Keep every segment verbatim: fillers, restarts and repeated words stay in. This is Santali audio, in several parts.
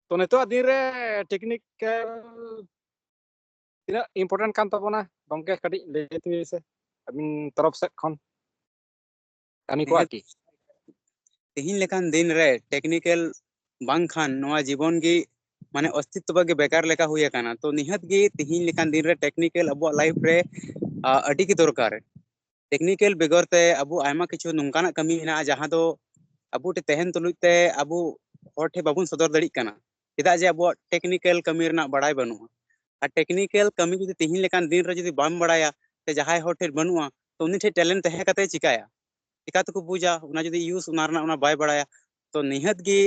ᱛᱚ ᱱᱤᱛᱚᱜ ᱫᱤᱱ ᱨᱮ ᱴᱮᱠᱱᱤᱠᱮᱞ ᱛᱤᱱᱟᱹᱜ ᱤᱢᱯᱚᱨᱴᱮᱱᱴ ᱠᱟᱱ ᱛᱟᱵᱚᱱᱟ ᱜᱚᱢᱠᱮ, ᱠᱟᱹᱴᱤᱡ ᱞᱟᱹᱭ ᱛᱟᱵᱤᱱ ᱥᱮ ᱟᱹᱵᱤᱱ ᱛᱚᱨᱚᱯ ᱥᱮᱫ ᱠᱷᱚᱱ ᱠᱟᱹᱢᱤ ᱠᱚ ᱟᱨᱠᱤ᱾ ᱛᱮᱦᱤᱧ ᱞᱮᱠᱟᱱ ᱫᱤᱱ ᱨᱮ ᱴᱮᱠᱱᱤᱠᱮᱞ ᱵᱟᱝᱠᱷᱟᱱ ᱱᱚᱣᱟ ᱡᱤᱵᱚᱱ ᱜᱮ ᱢᱟᱱᱮ ᱚᱥᱛᱤᱛᱵᱚ ᱜᱮ ᱵᱮᱠᱟᱨ ᱞᱮᱠᱟ ᱦᱩᱭ ᱟᱠᱟᱱᱟ᱾ ᱛᱚ ᱱᱤᱦᱟᱹᱛ ᱜᱮ ᱛᱮᱦᱤᱧ ᱞᱮᱠᱟᱱ ᱫᱤᱱ ᱨᱮ ᱴᱮᱠᱱᱤᱠᱮᱞ ᱟᱵᱚᱣᱟᱜ ᱞᱟᱭᱤᱯᱷ ᱨᱮ ᱟ, ᱟᱹᱰᱤ ᱜᱮ ᱫᱚᱨᱠᱟᱨ᱾ ᱴᱮᱠᱱᱤᱠᱮᱞ ᱵᱮᱜᱚᱨ ᱛᱮ ᱟᱵᱚ ᱟᱭᱢᱟ ᱠᱤᱪᱷᱩ ᱱᱚᱝᱠᱟᱱᱟᱜ ᱠᱟᱹᱢᱤ ᱢᱮᱱᱟᱜᱼᱟ ᱡᱟᱦᱟᱸ ᱫᱚ ᱟᱵᱚ ᱴᱷᱮᱱ ᱛᱟᱦᱮᱱ ᱛᱩᱞᱩᱡ ᱛᱮ ᱟᱵᱚ ᱦᱚᱲ ᱴᱷᱮᱱ ᱵᱟᱵᱚᱱ ᱥᱚᱫᱚᱨ ᱫᱟᱲᱮᱭᱟᱜ ᱠᱟᱱᱟ᱾ ᱪᱮᱫᱟᱜ ᱡᱮ ᱟᱵᱚᱣᱟᱜ ᱴᱮᱠᱱᱤᱠᱮᱞ ᱠᱟᱹᱢᱤ ᱨᱮᱱᱟᱜ ᱵᱟᱲᱟᱭ ᱵᱟᱹᱱᱩᱜᱼᱟ᱾ ᱟᱨ ᱴᱮᱠᱱᱤᱠᱮᱞ ᱠᱟᱹᱢᱤ ᱡᱩᱫᱤ ᱛᱮᱦᱤᱧ ᱞᱮᱠᱟᱱ ᱫᱤᱱ ᱨᱮ ᱡᱩᱫᱤ ᱵᱟᱢ ᱵᱟᱲᱟᱭᱟ ᱥᱮ ᱡᱟᱦᱟᱸᱭ ᱦᱚᱲ ᱴᱷᱮᱱ ᱵᱟᱹᱱᱩᱜᱼᱟ, ᱛᱚ ᱩᱱᱤ ᱴᱷᱮᱱ ᱴᱮᱞᱮᱱᱴ ᱛᱟᱦᱮᱸ ᱠᱟᱛᱮ ᱪᱤᱠᱟᱹᱭᱟ? ᱪᱤᱠᱟ ᱛᱮᱠᱚ ᱵᱩᱡᱟ ᱚᱱᱟ ᱡᱩᱫᱤ ᱤᱭᱩᱡᱽ ᱚᱱᱟ ᱨᱮᱱᱟᱜ ᱚᱱᱟ ᱵᱟᱭ ᱵᱟᱲᱟᱭᱟ? ᱛᱚ ᱱᱤᱦᱟᱹᱛ ᱜᱮ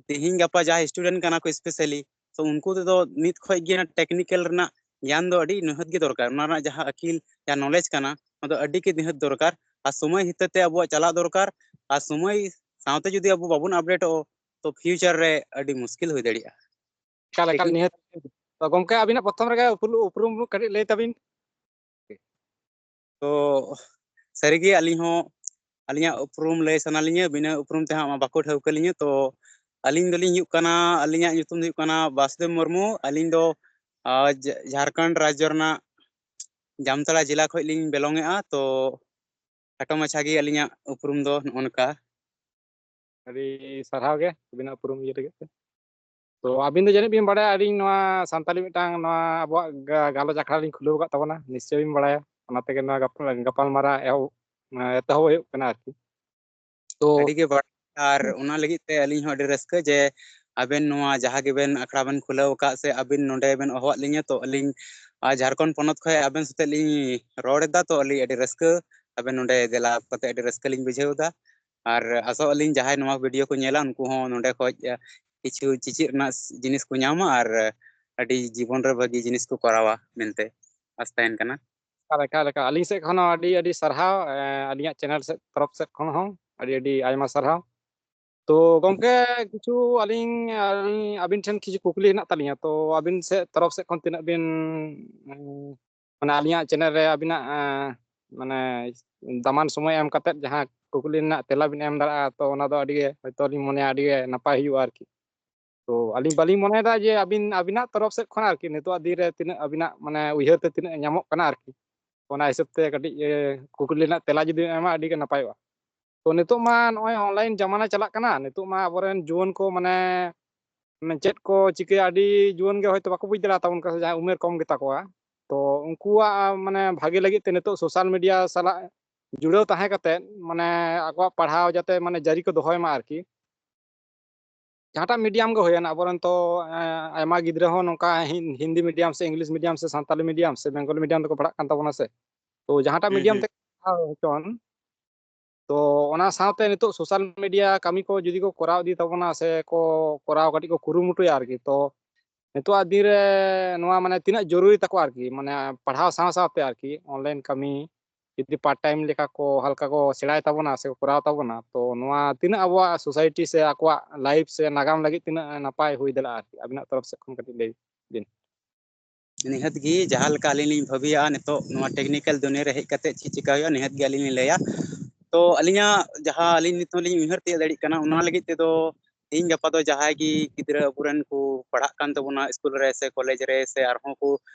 ᱛᱮᱦᱤᱧ ᱜᱟᱯᱟ ᱡᱟᱦᱟᱸᱭ ᱥᱴᱩᱰᱮᱱᱴ ᱠᱟᱱᱟ ᱠᱚ ᱥᱯᱮᱥᱟᱞᱤ, ᱛᱚ ᱩᱱᱠᱩ ᱛᱮᱫᱚ ᱱᱤᱛ ᱠᱷᱚᱡ ᱜᱮ ᱚᱱᱟ ᱴᱮᱠᱱᱤᱠᱮᱞ ᱨᱮᱱᱟᱜ ᱜᱮᱭᱟᱱ ᱫᱚ ᱟᱹᱰᱤ ᱱᱤᱦᱟᱹᱛ ᱜᱮ ᱫᱚᱨᱠᱟᱨ᱾ ᱚᱱᱟ ᱨᱮᱱᱟᱜ ᱡᱟᱦᱟᱸ ᱟᱹᱠᱤᱞ, ᱡᱟᱦᱟᱸ ᱱᱚᱞᱮᱡᱽ ᱠᱟᱱᱟ, ᱚᱱᱟ ᱫᱚ ᱟᱹᱰᱤ ᱜᱮ ᱱᱤᱦᱟᱹᱛ ᱫᱚᱨᱠᱟᱨ᱾ ᱟᱨ ᱥᱚᱢᱚᱭ ᱦᱤᱥᱟᱹᱵ ᱛᱮ ᱟᱵᱚᱣᱟᱜ ᱪᱟᱞᱟᱜ ᱫᱚᱨᱠᱟᱨ᱾ ᱟᱨ ᱥᱚᱢᱚᱭ ᱥᱟᱶᱛᱮ ᱡᱩᱫᱤ ᱟᱵᱚ ᱵᱟᱵᱚᱱ ᱟᱯᱰᱮᱴᱚᱜᱼᱟ, ᱛᱚ ᱯᱷᱤᱭᱩᱪᱟᱨ ᱨᱮ ᱟᱹᱰᱤ ᱢᱩᱥᱠᱤᱞ ᱦᱩᱭ ᱫᱟᱲᱮᱭᱟᱜᱼᱟ᱾ ᱮᱠᱟᱞ ᱮᱠᱟᱞ, ᱱᱤᱦᱟᱹᱛ᱾ ᱛᱚ ᱜᱚᱢᱠᱮ, ᱟᱹᱵᱤᱱᱟᱜ ᱯᱨᱚᱛᱷᱚᱢ ᱨᱮᱜᱮ ᱩᱯᱨᱩ- ᱩᱯᱨᱩᱢ ᱠᱟᱹᱴᱤᱡ ᱞᱟᱹᱭ ᱛᱟᱵᱤᱱ᱾ ᱛᱚ ᱥᱟᱹᱨᱤᱜᱮ ᱟᱹᱞᱤᱧ ᱦᱚᱸ ᱟᱹᱞᱤᱧᱟᱜ ᱩᱯᱨᱩᱢ ᱞᱟᱹᱭ ᱥᱟᱱᱟ ᱞᱤᱧᱟᱹ, ᱵᱤᱱᱟᱹ ᱩᱯᱨᱩᱢ ᱛᱮᱦᱟᱸᱜ ᱢᱟ ᱵᱟᱠᱚ ᱴᱷᱟᱹᱣᱠᱟᱹ ᱞᱤᱧᱟᱹ᱾ ᱛᱚ ᱟᱹᱞᱤᱧ ᱫᱚᱞᱤᱧ ᱦᱩᱭᱩᱜ ᱠᱟᱱᱟ, ᱟᱹᱞᱤᱧᱟᱜ ᱧᱩᱛᱩᱢ ᱫᱚ ᱦᱩᱭᱩᱜ ᱠᱟᱱᱟ ᱵᱟᱥᱩᱫᱮᱵ ᱢᱩᱨᱢᱩ᱾ ᱟᱹᱞᱤᱧ ᱫᱚ ᱟᱨ ᱡᱷᱟ- ᱡᱷᱟᱲᱠᱷᱚᱸᱰ ᱨᱟᱡᱽᱡᱚ ᱨᱮᱱᱟᱜ ᱡᱟᱢᱛᱟᱲᱟ ᱡᱮᱞᱟ ᱠᱷᱚᱱ ᱞᱤᱧ ᱵᱮᱞᱚᱝ ᱮᱜᱼᱟ᱾ ᱛᱚ ᱠᱷᱟᱴᱚ ᱢᱟᱪᱷᱟ ᱜᱮ ᱟᱹᱞᱤᱧᱟᱜ ᱩᱯᱨᱩᱢ ᱫᱚ ᱱᱚᱜᱼᱚ ᱱᱚᱝᱠᱟ᱾ ᱟᱹᱰᱤ ᱥᱟᱨᱦᱟᱣ ᱜᱮ ᱟᱹᱵᱤᱱᱟᱜ ᱩᱯᱨᱩᱢ ᱤᱭᱟᱹ ᱞᱟᱹᱜᱤᱫ ᱛᱮ᱾ ᱛᱚ ᱟᱹᱵᱤᱱ ᱫᱚ ᱡᱟᱹᱱᱤᱡ ᱵᱤᱱ ᱵᱟᱲᱟᱭᱟ, ᱟᱹᱞᱤᱧ ᱱᱚᱣᱟ ᱥᱟᱱᱛᱟᱞᱤ ᱢᱤᱫᱴᱟᱝ ᱱᱚᱣᱟ ᱟᱵᱚᱣᱟᱜ ᱜᱟ- ᱜᱟᱞᱚᱪ ᱟᱠᱷᱲᱟ ᱞᱤᱧ ᱠᱷᱩᱞᱟᱹᱣ ᱟᱠᱟᱫ ᱛᱟᱵᱚᱱᱟ, ᱱᱤᱥᱪᱚᱭ ᱵᱤᱱ ᱵᱟᱲᱟᱭᱟ᱾ ᱚᱱᱟ ᱛᱮᱜᱮ ᱱᱚᱣᱟ ᱜᱟᱯᱟᱞ ᱜᱟᱯᱟᱞ ᱢᱟᱨᱟᱣ ᱮᱦᱚᱵ ᱮᱛᱚᱦᱚᱵ ᱦᱩᱭᱩᱜ ᱠᱟᱱᱟ ᱟᱨᱠᱤ᱾ ᱛᱚ ᱟᱹᱰᱤ ᱜᱮ ᱵᱟᱲᱟᱭ, ᱟᱨ ᱚᱱᱟ ᱞᱟᱹᱜᱤᱫ ᱛᱮ ᱟᱹᱞᱤᱧ ᱦᱚᱸ ᱟᱹᱰᱤ ᱨᱟᱹᱥᱠᱟᱹ ᱡᱮ ᱟᱵᱮᱱ ᱱᱚᱣᱟ ᱡᱟᱦᱟᱸ ᱜᱮᱵᱮᱱ ᱟᱠᱷᱲᱟ ᱵᱮᱱ ᱠᱷᱩᱞᱟᱹᱣ ᱟᱠᱟᱫ ᱥᱮ ᱟᱹᱵᱤᱱ ᱱᱚᱰᱮ ᱵᱮᱱ ᱦᱚᱦᱚᱣᱟᱫ ᱞᱤᱧᱟ᱾ ᱛᱚ ᱟᱹᱞᱤᱧ ᱟᱨ ᱡᱷᱟᱲᱠᱷᱚᱸᱰ ᱯᱚᱱᱚᱛ ᱠᱷᱚᱱ ᱟᱵᱮᱱ ᱥᱟᱛᱮᱜ ᱞᱤᱧ ᱨᱚᱲ ᱮᱫᱟ᱾ ᱛᱚ ᱟᱹᱞᱤᱧ ᱟᱹᱰᱤ ᱨᱟᱹᱥᱠᱟᱹ ᱟᱵᱮᱱ ᱱᱚᱰᱮ ᱫᱮᱞᱟ ᱠᱟᱛᱮ ᱟᱹᱰᱤ ᱨᱟᱹᱥᱠᱟᱹ ᱞᱤᱧ ᱵᱩᱡᱷᱟᱹᱣ ᱮᱫᱟ᱾ ᱟᱨ ᱟᱥᱚᱜ ᱟᱹᱞᱤᱧ ᱡᱟᱦᱟᱸᱭ ᱱᱚᱣᱟ ᱵᱷᱤᱰᱤᱭᱳ ᱠᱚ ᱧᱮᱞᱟ ᱩᱱᱠᱩ ᱦᱚᱸ ᱱᱚᱰᱮ ᱠᱷᱚᱱ ᱠᱤᱪᱷᱩ ᱪᱮᱪᱮᱫ ᱨᱮᱱᱟᱜ ᱡᱤᱱᱤᱥ ᱠᱚ ᱧᱟᱢᱟ ᱟᱨ ᱟᱹᱰᱤ ᱡᱤᱵᱚᱱ ᱨᱮ ᱵᱷᱟᱹᱜᱤ ᱡᱤᱱᱤᱥ ᱠᱚ ᱠᱚᱨᱟᱣᱟ ᱢᱮᱱᱛᱮ ᱟᱥ ᱛᱟᱦᱮᱱ ᱠᱟᱱᱟ᱾ ᱮᱠᱟᱞ ᱮᱠᱟᱞ ᱮᱠᱟᱞ, ᱟᱹᱞᱤᱧ ᱥᱮᱫ ᱠᱷᱚᱱ ᱦᱚᱸ ᱟᱹᱰᱤ ᱟᱹᱰᱤ ᱥᱟᱨᱦᱟᱣ, ᱮᱸ, ᱟᱹᱞᱤᱧᱟᱜ ᱪᱮᱱᱮᱞ ᱥᱮᱫ ᱛᱚᱨᱚᱯ ᱥᱮᱫ ᱠᱷᱚᱱ ᱦᱚᱸ ᱟᱹᱰᱤ ᱟᱹᱰᱤ ᱟᱭᱢᱟ ᱥᱟᱨᱦᱟᱣ᱾ ᱛᱚ ᱜᱚᱢᱠᱮ, ᱠᱤᱪᱷᱩ ᱟᱹᱞᱤᱧ ᱟᱹᱞᱤᱧ ᱟᱹᱵᱤᱱ ᱴᱷᱮᱱ ᱠᱤᱪᱷᱩ ᱠᱩᱠᱞᱤ ᱦᱮᱱᱟᱜ ᱛᱟᱹᱞᱤᱧᱟ᱾ ᱛᱚ ᱟᱹᱵᱤᱱ ᱥᱮᱫ ᱛᱚᱨᱚᱯ ᱥᱮᱫ ᱠᱷᱚᱱ ᱛᱤᱱᱟᱹᱜ ᱵᱤᱱ, ᱩᱸ, ᱢᱟᱱᱮ ᱟᱹᱞᱤᱧᱟᱜ ᱪᱮᱱᱮᱞ ᱨᱮ ᱟᱹᱵᱤᱱᱟᱜ, ᱮᱸ, ᱢᱟᱱᱮ ᱫᱟᱢᱟᱱ ᱥᱚᱢᱚᱭ ᱮᱢ ᱠᱟᱛᱮᱫ ᱡᱟᱦᱟᱸ ᱠᱩᱠᱞᱤ ᱨᱮᱱᱟᱜ ᱛᱮᱞᱟ ᱵᱤᱱ ᱮᱢ ᱫᱟᱲᱮᱭᱟᱜᱼᱟ, ᱛᱚ ᱚᱱᱟ ᱫᱚ ᱟᱹᱰᱤ ᱜᱮ ᱦᱚᱭᱛᱳ ᱞᱤᱧ ᱢᱚᱱᱮᱭᱟ ᱟᱹᱰᱤ ᱜᱮ ᱱᱟᱯᱟᱭ ᱦᱩᱭᱩᱜᱼᱟ ᱟᱨᱠᱤ᱾ ᱛᱚ ᱟᱹᱞᱤᱧ ᱵᱟᱹᱞᱤᱧ ᱢᱚᱱᱮᱭᱮᱫᱟ ᱡᱮ ᱟᱹᱵᱤᱱ, ᱟᱹᱵᱤᱱᱟᱜ ᱛᱚᱨᱚᱯ ᱥᱮᱫ ᱠᱷᱚᱱ ᱟᱨᱠᱤ ᱱᱤᱛᱚᱜ ᱫᱤᱱ ᱨᱮ ᱛᱤᱱᱟᱹᱜ ᱟᱹᱵᱤᱱᱟᱜ ᱢᱟᱱᱮ ᱩᱭᱦᱟᱹᱨ ᱛᱮ ᱛᱤᱱᱟᱹᱜ ᱧᱟᱢᱚᱜ ᱠᱟᱱᱟ ᱟᱨᱠᱤ, ᱚᱱᱟ ᱦᱤᱥᱟᱹᱵ ᱛᱮ ᱠᱟᱹᱴᱤᱡ, ᱮ, ᱠᱩᱠᱞᱤ ᱨᱮᱱᱟᱜ ᱛᱮᱞᱟ ᱡᱩᱫᱤ ᱮᱢᱟ ᱟᱹᱰᱤ ᱜᱮ ᱱᱟᱯᱟᱭᱚᱜᱼᱟ᱾ ᱛᱚ ᱱᱤᱛᱚᱜ ᱢᱟ ᱱᱚᱜᱼᱚᱭ online ᱡᱟᱢᱟᱱᱟ ᱪᱟᱞᱟᱜ ᱠᱟᱱᱟ, ᱱᱤᱛᱚᱜ ᱢᱟ ᱟᱵᱚᱨᱮᱱ ᱡᱩᱣᱟᱹᱱ ᱠᱚ ᱢᱟᱱᱮ, ᱢᱟᱱᱮ ᱪᱮᱫ ᱠᱚ ᱪᱤᱠᱟᱹᱭᱟ ᱟᱹᱰᱤ ᱡᱩᱣᱟᱹᱱ ᱜᱮ ᱦᱚᱭᱛᱳ ᱵᱟᱠᱚ ᱵᱩᱡᱽ ᱫᱟᱲᱮᱭᱟᱜᱼᱟ ᱛᱟᱵᱚᱱ ᱠᱟᱱᱟ, ᱡᱟᱦᱟᱸᱭ ᱩᱢᱮᱨ ᱠᱚᱢ ᱜᱮᱛᱟ ᱠᱚᱣᱟ᱾ ᱛᱚ ᱩᱱᱠᱩᱣᱟᱜ ᱢᱟᱱᱮ ᱵᱷᱟᱜᱮ ᱞᱟᱹᱜᱤᱫ ᱛᱮ ᱱᱤᱛᱚᱜ social media ᱥᱟᱞᱟᱜ ᱡᱩᱲᱟᱹᱣ ᱛᱟᱦᱮᱸ ᱠᱟᱛᱮᱫ ᱢᱟᱱᱮ ᱟᱠᱚᱣᱟᱜ ᱯᱟᱲᱦᱟᱣ ᱡᱟᱛᱮ ᱢᱟᱱᱮ ᱡᱟᱹᱨᱤ ᱠᱚ ᱫᱚᱦᱚᱭ ᱢᱟ ᱟᱨᱠᱤ᱾ ᱡᱟᱦᱟᱸᱴᱟᱜ medium ᱜᱮ ᱦᱩᱭᱮᱱ, ᱟᱵᱚᱨᱮᱱ ᱛᱚ, ᱮᱸ, ᱟᱭᱢᱟ ᱜᱤᱫᱽᱨᱟᱹ ᱦᱚᱸ ᱱᱚᱝᱠᱟ ᱦᱤᱱ-, ᱦᱤᱱᱫᱤ medium ᱥᱮ English medium ᱥᱮ ᱥᱟᱱᱛᱟᱞᱤ medium ᱥᱮ Bengali medium ᱛᱮᱠᱚ ᱯᱟᱲᱦᱟᱜ ᱠᱟᱱ ᱛᱟᱵᱚᱱᱟ ᱥᱮ᱾ ᱛᱚ ᱡᱟᱦᱟᱸᱴᱟᱜ ᱦᱩᱸ, medium ᱦᱩᱸ᱾ ᱛᱮ ᱯᱟᱲᱦᱟᱣ ᱦᱚᱪᱚᱱ, ᱛᱚ ᱚᱱᱟ ᱥᱟᱶᱛᱮ ᱱᱤᱛᱚᱜ social media ᱠᱟᱹᱢᱤ ᱠᱚ ᱡᱩᱫᱤ ᱠᱚ ᱠᱚᱨᱟᱣ ᱤᱫᱤ ᱛᱟᱵᱚᱱᱟ ᱥᱮ ᱠᱚ ᱠᱚᱨᱟᱣ ᱠᱟᱹᱴᱤᱡ ᱠᱚ ᱠᱩᱨᱩᱢᱩᱴᱩᱭᱟ ᱟᱨᱠᱤ, ᱛᱚ ᱱᱤᱛᱚᱜᱟᱜ ᱫᱤᱱ ᱨᱮ ᱱᱚᱣᱟ ᱢᱟᱱᱮ ᱛᱤᱱᱟᱹᱜ ᱡᱚᱨᱩᱨᱤ ᱛᱟᱠᱚ ᱟᱨᱠᱤ, ᱢᱟᱱᱮ ᱯᱟᱲᱦᱟᱣ ᱥᱟᱶ ᱥᱟᱶᱛᱮ ᱟᱨᱠᱤ online ᱠᱟᱹᱢᱤ ᱡᱩᱫᱤ part time ᱞᱮᱠᱟ ᱠᱚ ᱦᱟᱞᱠᱟ ᱠᱚ ᱥᱮᱬᱟᱭ ᱛᱟᱵᱚᱱᱟ ᱥᱮ ᱠᱚ ᱠᱚᱨᱟᱣ ᱛᱟᱵᱚᱱᱟ, ᱛᱚ ᱱᱚᱣᱟ ᱛᱤᱱᱟᱹᱜ ᱟᱵᱚᱣᱟᱜ society ᱥᱮ ᱟᱠᱚᱣᱟᱜ life ᱥᱮ ᱱᱟᱜᱟᱢ ᱞᱟᱹᱜᱤᱫ ᱛᱤᱱᱟᱹᱜ ᱱᱟᱯᱟᱭ ᱦᱩᱭ ᱫᱟᱲᱮᱭᱟᱜᱼᱟ ᱟᱨᱠᱤ? ᱟᱵᱤᱱᱟᱜ ᱛᱚᱨᱚᱯ ᱥᱮᱫ ᱠᱷᱚᱱ ᱠᱟᱹᱴᱤᱡ ᱞᱟᱹᱭ ᱵᱤᱱ᱾ ᱱᱤᱦᱟᱹᱛ ᱜᱮ ᱡᱟᱦᱟᱸ ᱞᱮᱠᱟ ᱟᱹᱞᱤᱧ ᱞᱤᱧ ᱵᱷᱟᱹᱵᱤᱭᱟ ᱱᱤᱛᱚᱜ ᱱᱚᱣᱟ technical ᱫᱩᱱᱤᱭᱟᱹ ᱨᱮ ᱦᱮᱡ ᱠᱟᱛᱮ ᱪᱮᱫ ᱪᱤᱠᱟ ᱦᱩᱭᱩᱜᱼᱟ, ᱱᱤᱦᱟᱹᱛ ᱜᱮ ᱟᱹᱞᱤᱧ ᱞᱤᱧ ᱞᱟᱹᱭᱟ᱾ ᱛᱚ ᱟᱹᱞᱤᱧᱟᱜ ᱡᱟᱦᱟᱸ ᱟᱹᱞᱤᱧ ᱱᱤᱛᱚᱜ ᱞᱤᱧ ᱩᱭᱦᱟᱹᱨ ᱛᱤᱭᱳᱜ ᱫᱟᱲᱮᱭᱟᱜ ᱠᱟᱱᱟ, ᱚᱱᱟ ᱞᱟᱹᱜᱤᱫ ᱛᱮᱫᱚ ᱛᱮᱦᱮᱧ ᱜᱟᱯᱟ ᱫᱚ ᱡᱟᱦᱟᱸᱭ ᱜᱮ ᱜᱤᱫᱽᱨᱟᱹ ᱟᱵᱚᱨᱮᱱ ᱠᱚ ᱯᱟᱲᱦᱟᱜ ᱠᱟᱱ ᱛᱟᱵᱚᱱᱟ ᱥᱠᱩᱞ ᱨᱮ ᱥᱮ ᱠᱚᱞᱮᱡᱽ ᱨᱮ ᱥᱮ ᱟᱨᱦᱚᱸ ᱠᱚ